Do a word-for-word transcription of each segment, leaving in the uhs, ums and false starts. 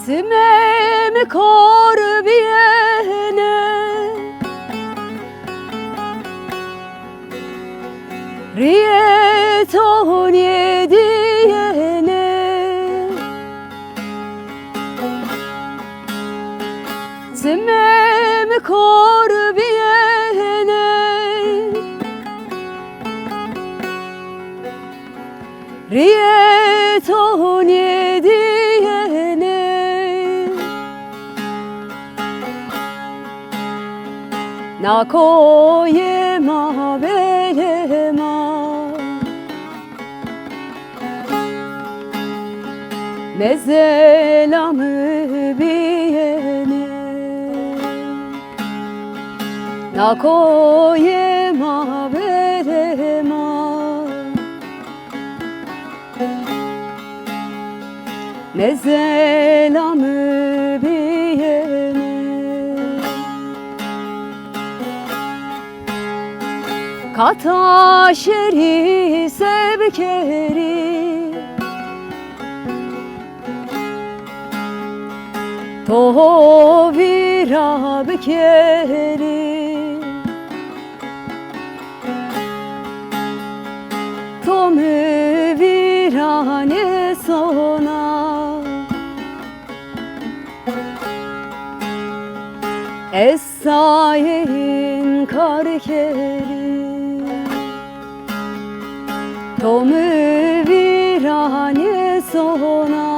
Çimê mi kor biyêne, riyê to nêdiyêne. Çimê mi kor biyêne, riyê to nêdiyêne. Na koyê ma belê ma, mezela mi biyêne. Na koyê ma belê ma, mezela mi biyêne. Kata şerî se bikerî, to vîra bikerî. To mi vîra nêsona, ez sayê înkar kerî. To mi vîra nêsona,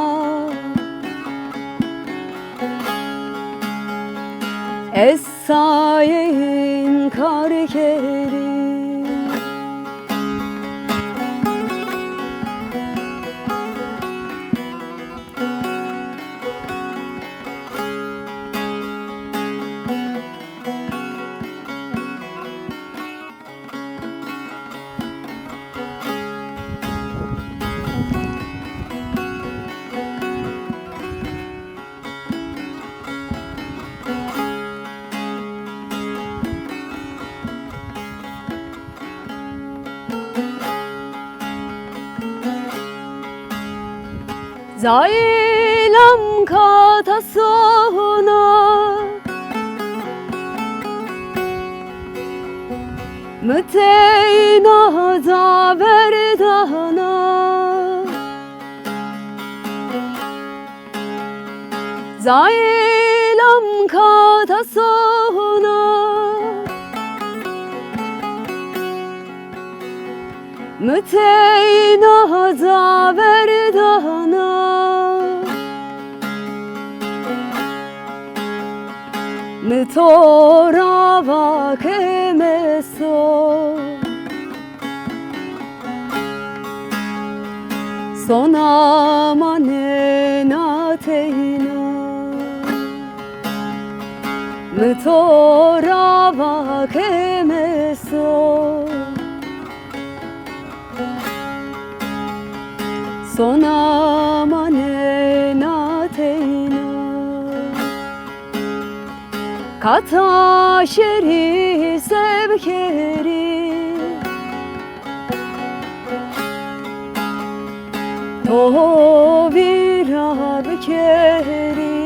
ez sayê înkar kerî. Zaylam kata sona, mi teyna ca verdana. Zaylam kata sona, mi teyna ca verdana. Mi to ra va ke meso, sona manena teyna. Mi to ra va ke meso, sona manena teyna. Kata şerî se bikerî, to vîra bikerî.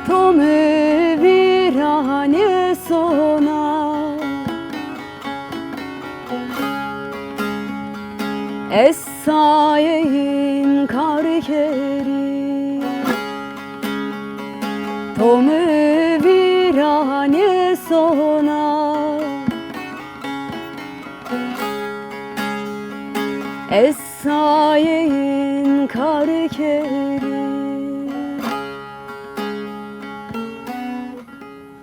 To mi vîra nêsona, ez sayê înkar kerî. To mi vîra nêsona, ez sayê înkar kerî.